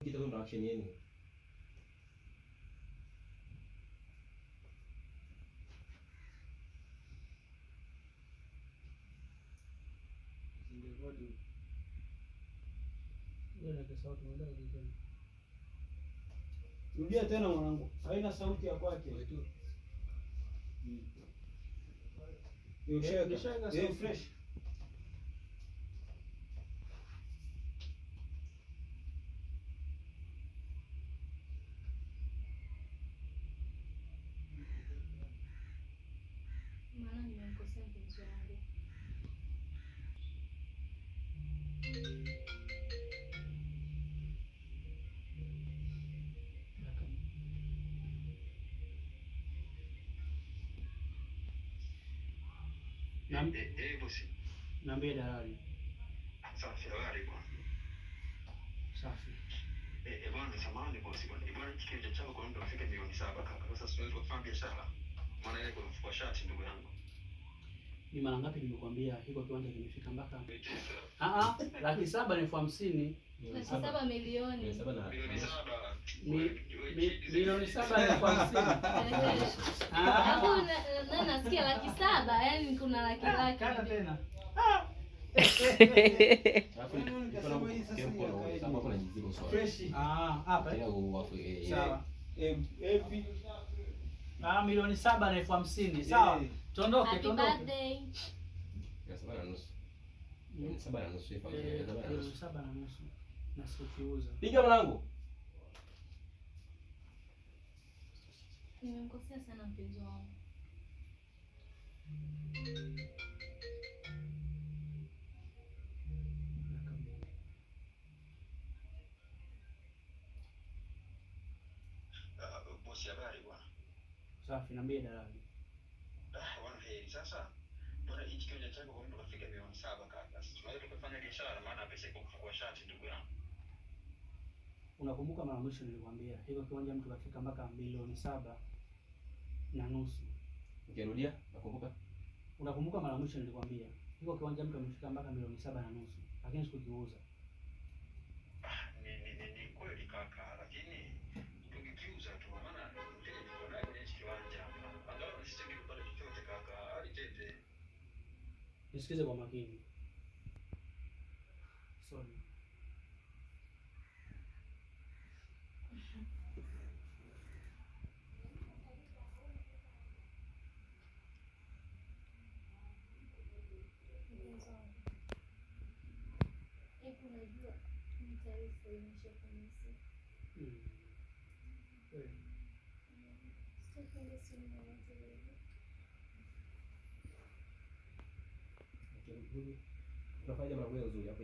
Kitu ndo action yenu. Rudia tena mwanangu, haina sauti ya kwake. Fresh. Maana nimemkosea mpenzi wangu. Bosi. Niambie dalali. Safi, habari bwana. Safi. Bwana, samahani bosi bwana. Bwana, kiwanja chako kwa mtu afike milioni 7 kaka. Sasa siwezi kufanya biashara. Maana ile kwa mfuko wa shati ndugu yangu. Ni mara ngapi nimekuambia hiko kiwanja kimefika mpaka 9. 750,000. 700 milioni. Milioni 7. 750,000. Alafu na nasikia 700,000, yaani kuna laki laki. Kata tena. Fresh. Hapa. Sawa. 750,000. Sawa. Tuondoke, Happy tuondoke. birthday. 7.5. 7.5 na sikukiuza. Piga mwanangu. Nimemkosea sana mpenzi wangu. Bosi, habari bwana. Safi, niambie dalali. Bwana heri. Sasa bwana, hichi kiwanja chako kwa mtu afike milioni 7 kaka. Sasa tunaweza tukafanya biashara maana pesa iko mfuko wa shati ndugu yangu. Unakumbuka mara mwisho nilikwambia hiko kiwanja mtu kafika mpaka 7.5 milioni. Ukirudia, nakumbuka. Unakumbuka mara mwisho nilikwambia hiko kiwanja mtu amefika mpaka 7.5 milioni, lakini sikukiuza. Ni kweli kaka, lakini tukikiuza tu maana mteja tuko naye kwenye hichi kiwanja hapa. Angalau sisi tungepata chochote kaka, hali tete. Nisikize kwa makini. Sorry. Mpenzi wangu. Hebu unajua ni taarifa imeshakumisi. Kweli. Sitaki simu yoyote ile. Tunafanya mara moja nzuri hapo.